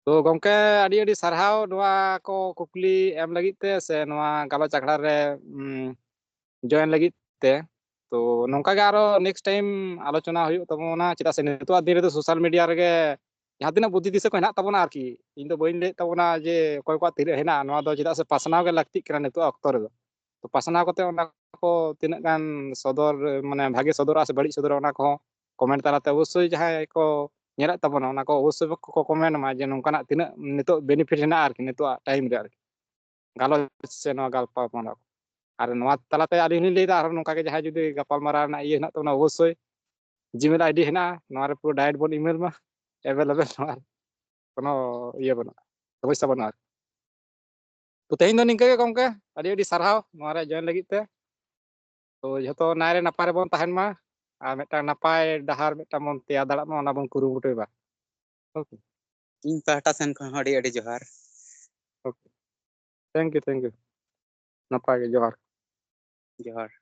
ᱛᱚ ᱜᱚᱢᱠᱮ, ᱟᱹᱰᱤ ᱟᱹᱰᱤ ᱥᱟᱨᱦᱟᱣ ᱱᱚᱣᱟ ᱠᱚ ᱠᱩᱠᱞᱤ ᱮᱢ ᱞᱟᱹᱜᱤᱫ ᱛᱮ, ᱥᱮ ᱱᱚᱣᱟ ᱜᱟᱞᱚᱪ ᱟᱠᱷᱲᱟ ᱨᱮ, ᱩᱢ, ᱡᱚᱭᱮᱱ ᱞᱟᱹᱜᱤᱫ ᱛᱮ᱾ ᱛᱚ ᱱᱚᱝᱠᱟ ᱜᱮ ᱟᱨᱚ ᱱᱮᱠᱥᱴ ᱴᱟᱭᱤᱢ ᱟᱞᱳᱪᱚᱱᱟ ᱦᱩᱭᱩᱜ ᱛᱟᱵᱚᱱᱟ, ᱪᱮᱫᱟᱜ ᱥᱮ ᱱᱤᱛᱚᱜᱟᱜ ᱫᱤᱱ ᱨᱮᱫᱚ ᱥᱳᱥᱟᱞ ᱢᱤᱰᱤᱭᱟ ᱨᱮᱜᱮ ᱡᱟᱦᱟᱸ ᱛᱤᱱᱟᱹᱜ ᱵᱩᱫᱽᱫᱷᱤ ᱫᱤᱥᱟᱹ ᱠᱚ ᱦᱮᱱᱟᱜ ᱛᱟᱵᱚᱱᱟ ᱟᱨᱠᱤ᱾ ᱤᱧ ᱫᱚ ᱵᱟᱹᱧ ᱞᱟᱹᱭᱮᱫ ᱛᱟᱵᱚᱱᱟ ᱡᱮ ᱚᱠᱚᱭ ᱠᱚᱣᱟᱜ ᱛᱤᱱᱟᱹᱜ ᱦᱮᱱᱟᱜᱼᱟ, ᱱᱚᱣᱟ ᱫᱚ ᱪᱮᱫᱟᱜ ᱥᱮ ᱯᱟᱥᱱᱟᱣ ᱜᱮ ᱞᱟᱹᱠᱛᱤᱜ ᱠᱟᱱᱟ ᱱᱤᱛᱚᱜ ᱚᱠᱛᱚ ᱨᱮᱫᱚ᱾ ᱛᱚ ᱯᱟᱥᱱᱟᱣ ᱠᱟᱛᱮ ᱚᱱᱟ ᱠᱚ ᱛᱤᱱᱟᱹᱜ ᱜᱟᱱ ᱥᱚᱫᱚᱨ, ᱢᱟᱱᱮ ᱵᱷᱟᱜᱮ ᱥᱚᱫᱚᱨᱚᱜᱼᱟ ᱥᱮ ᱵᱟᱹᱲᱤᱡ ᱥᱚᱫᱚᱨᱚᱜᱼᱟ, ᱚᱱᱟ ᱠᱚᱦᱚᱸ ᱠᱚᱢᱮᱱᱴ ᱛᱟᱞᱟᱛᱮ ᱚᱵᱚᱥᱥᱳᱭ ᱡᱟᱦᱟᱸᱭ ᱠᱚ ᱧᱮᱞᱮᱫ ᱛᱟᱵᱚᱱᱟ, ᱚᱱᱟ ᱠᱚ ᱚᱵᱚᱥᱥᱳᱭ ᱠᱚ ᱠᱚᱢᱮᱱᱴ ᱢᱟ ᱡᱮ ᱱᱚᱝᱠᱟᱱᱟᱜ ᱛᱤᱱᱟᱹᱜ ᱱᱤᱛᱚᱜ ᱵᱮᱱᱤᱯᱷᱤᱴ ᱦᱮᱱᱟᱜᱼᱟ ᱟᱨᱠᱤ ᱱᱤᱛᱚᱜᱟᱜ ᱴᱟᱭᱤᱢ ᱨᱮ ᱟᱨᱠᱤ᱾ ᱜᱟᱞᱚᱪ ᱥᱮ ᱱᱚᱣᱟ ᱜᱟᱞᱯᱟᱞᱢᱟᱨᱟᱣ᱾ ᱟᱨ ᱱᱚᱣᱟ ᱛᱟᱞᱟᱛᱮ ᱟᱹᱞᱤᱧ ᱦᱚᱸᱞᱤᱧ ᱞᱟᱹᱭᱫᱟ, ᱟᱨᱦᱚᱸ ᱱᱚᱝᱠᱟ ᱜᱮ ᱡᱟᱦᱟᱸᱭ ᱡᱩᱫᱤ ᱜᱟᱯᱟᱞᱢᱟᱨᱟᱣ ᱨᱮᱱᱟᱜ ᱤᱭᱟᱹ ᱦᱮᱱᱟᱜ ᱛᱟᱵᱚᱱᱟ, ᱚᱵᱚᱥᱥᱳᱭ ᱡᱤᱢᱮᱞ ᱟᱭᱰᱤ ᱦᱮᱱᱟᱜᱼᱟ, ᱱᱚᱣᱟ ᱨᱮ ᱯᱩᱨᱟᱹ ᱰᱟᱭᱨᱮᱠᱴ ᱵᱚᱱ ᱤᱢᱮᱞ ᱢᱟ, ᱮᱵᱮᱞᱮᱵᱮᱞ ᱱᱚᱣᱟ ᱨᱮ᱾ ᱠᱳᱱᱳ ᱤᱭᱟᱹ ᱵᱟᱹᱱᱩᱜᱼᱟ, ᱥᱚᱢᱚᱥᱥᱟ ᱵᱟᱹᱱᱩᱜᱼᱟ ᱟᱨᱠᱤ᱾ ᱛᱚ ᱛᱮᱦᱮᱧ ᱫᱚ ᱱᱤᱝᱠᱟᱹ ᱜᱮ ᱜᱚᱢᱠᱮ, ᱟᱹᱰᱤ ᱟᱹᱰᱤ ᱥᱟᱨᱦᱟᱣ ᱱᱚᱣᱟ ᱨᱮ ᱡᱚᱭᱮᱱ ᱞᱟᱹᱜᱤᱫ ᱛᱮ᱾ ᱛᱚ ᱡᱷᱚᱛᱚ ᱱᱟᱭ ᱨᱮ ᱱᱟᱯᱟᱭ ᱨᱮᱵᱚᱱ ᱛᱟᱦᱮᱱ ᱢᱟ, ᱟᱨ ᱢᱤᱫᱴᱟᱝ ᱱᱟᱯᱟᱭ ᱰᱟᱦᱟᱨ ᱢᱤᱫᱴᱟᱝ ᱵᱚᱱ ᱛᱮᱭᱟᱨ ᱫᱟᱲᱮᱭᱟᱜ ᱢᱟ, ᱚᱱᱟ ᱵᱚᱱ ᱠᱩᱨᱩᱢᱩᱴᱩᱭ ᱢᱟ᱾ ᱳᱠᱮ᱾ ᱤᱧ ᱯᱟᱦᱴᱟ ᱥᱮᱱ ᱠᱷᱚᱱ ᱦᱚᱸ ᱟᱹᱰᱤ ᱟᱹᱰᱤ ᱡᱚᱦᱟᱨ᱾ Okay. Thank you, thank you. ᱱᱟᱯᱟᱭ ᱜᱮ, ᱡᱚᱦᱟᱨ᱾ ᱡᱚᱦᱟᱨ᱾